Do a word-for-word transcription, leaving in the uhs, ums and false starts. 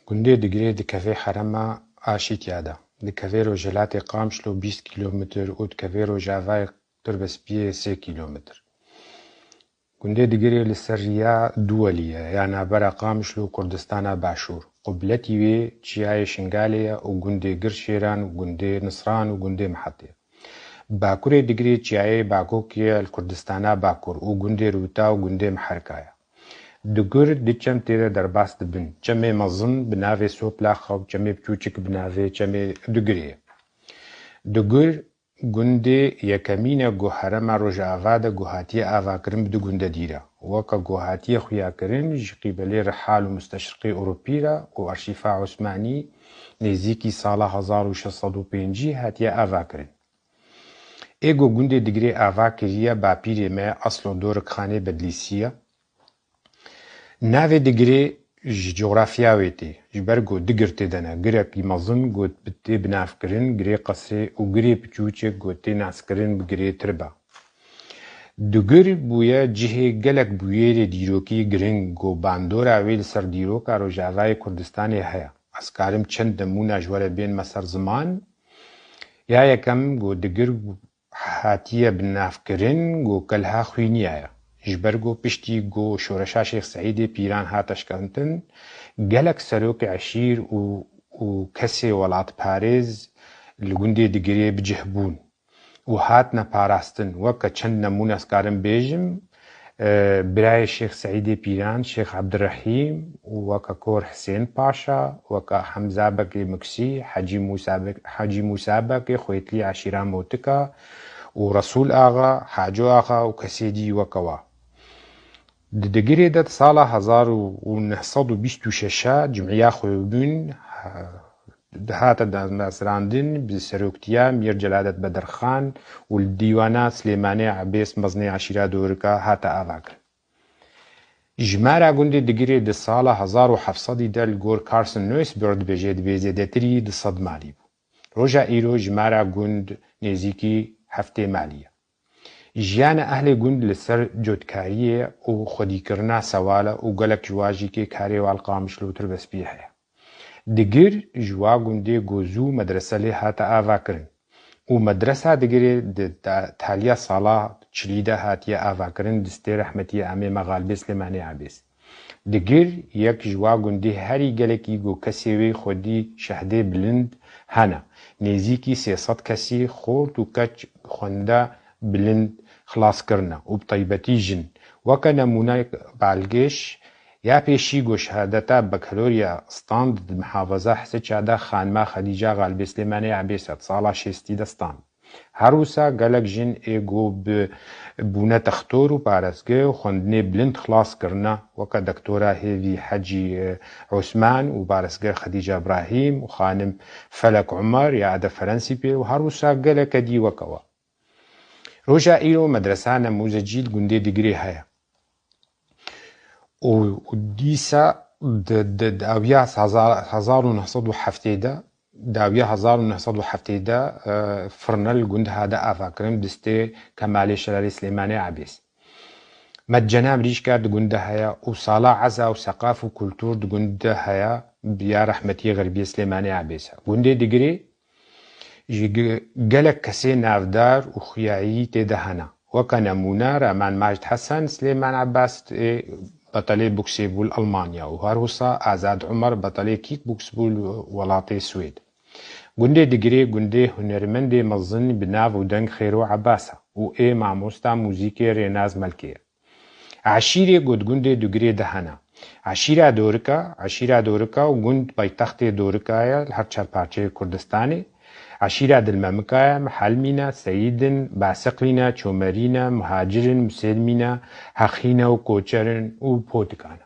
Gundê Digirê dikeve herêma Aşîtiya de. Dikeve rojhilatê Qamişlo bîst kîlometr û dikeve rojavayê Tirbespiyê sê kîlometr. Gundê Digirê li ser riya duwelî ye, ya navbera Qamişlo û Kurdistana Başûr. Qubletî wê çiyayê Şingalê ye û gundê Girşêran û gundê Nisran û gundê Mihetê ye. Bakurê Digirê çiyayê Bakokê ye li Kurdistana Bakur û gundê Rûta û gundê Miherka ye. Digir du çem tê de derbas dibin. Çemê mezin bi navê Soplaxa û çemê biçûçik bi navê Çemê Digirê ye. Digir gundê yekemîn e ku herêma Rojava de ku hatiye avakirin bi du gundedî re. Weke ku hatiye xuyakirin ji qîbelê rihal û musteşriqê Ewropî re û arşîfa Osmanî nêzîkî sala hezar û şeş sed û pêncî hatiye avakirin. Ê ku gundê Digirê ava kiriye bapîrê me Aslo Dorikxanê Bedlîsî ye. Navê Digirê ji cografya wê tê. Ji ber ku du gir tê de ne, girekî mezin ku bi tê binavkirin, Girê Qesrê û girê piçûçek ku tê naskirin bi Girê Tirba. Digir bûye cihê gelek bûyerê dîrokî giring ku bandora wê li ser dîroka Rojavayê Kurdistanê heye. Ez karim çend nemûne ji we re bênme ser ziman. Ya yekem ku Digir hatiye binavkirin ku kelha xwîniya ye. Ji ber ku piştî ku şoreşa Şêx Seîdê Pîran hate şikentin, gelek serokê eşîr û, û kesê welatparêz li gundê Digirê bi cih bûn û hatine parastin. Weke çend nemûne ez karim bêjim, e, birayê Şêx Seîdê Pîran, Şêx Ebdirehîm û weke Kor Hisên Paşa, weke Hemza Bekê Muksî, Hecî Mûsa Bek-, Hecî Mûsa Bekê Xwêtlî Eşîra Motika û Resûl Axa, Haco Axa û kesê dî weke wa. Di Digirê de di sala hezar û neh sed û bîst û şeş a cimîya xwebûn, e, hate damezrandin, bi seroktiya Mîr Celadet Bedirxan û li dîwana Silêmanê Ebês mezinê eşîra Dorika hate avakirin. Jimara gundê Digirê di sala hezar û heft sedî de li gor Carson Newsbird dibêje dibê zêdetirî du sed malî bû. Roja îro jimara gund nêzîkî heftê malî ye. Jiyana ehlê gund li ser cotkariyê û xwedîkirina sewal e û gelek ji wa jî kê karê wan li Qamişlo û Tirbespiyê heye. Digir ji wa gundê ku zû medrese lê hate avakirin û medresa Digirê di ta-, taliya sala çilî de hatiye avakirin distê rehmetiyê Amê me Xalibê Silêmanê Ebês. Digir yek ji wa gundê herî gelekî ku kesê wê xwedî şehdê bilind hene. Nêzîkî sê sed kesî xort û keç xwenda bilind xilas kirine û bi taybetî jin. Weke nemûneyek balgêş, ya pêşî ku şehadeta bakalorya stand di Mihafaza Hisiça de xanima Xedîca Xalibê Silêmanê Ebês e, di sala şêstî de stand. Her wisa gelek jin ê ku bi bûne textor û parêzger û xwendinê bilind xilas kirine, weke doktora hêvî Hecî, e, Osman û parêzger Xedîca Ibrahîm û xanim Felek Umer ya Edeb Ferensîpê û her wisa geleke dî weke wa. Roja îro medresa nemûzecî li gundê Digirê heye. Û, û dîsa di, di, di dawiya hezar, hezar û neh sed û heftê de, dawiya hezar û neh sed û heftê de, e, firne li gund hate avakirin distê Kemalê Şelalê Silêmanê Ebês. Metcena mirîşka di gund de heye û sala eza û seqaf û kultur di gund de heye, ya rehmetiyê Xerbiyê Silêmanê Ebês e. Gundê Digirê ji ge-, gelek kesê navdar û xuyayî tê de hene. Weke nemûne Raman Macid Hesen, Silêman Ebas, ê betelê boksê bû li Elmanya û her wisa Azad Umer, betelê kickboks bû li welatê Swêd. Gundê Digirê gundê hunermendê mezin bi nav û deng Xêro Ebas e û ê mamosta muzîkê Rênaz Melkê ye. Eşîrê ku di gundê Digirê de hene. Eşîra Dorika, eşîra Dorika û gund paytextê Dorika ye li her çar parçeyê Kurdistanê. Eşîra Dilmemika ye, Mihelmî ne, Seyîd in, Basiqlî ne, Çomerî ne, Muhacir in, Musêlmî ne, Hexî ne û Koçer in û Potikan e.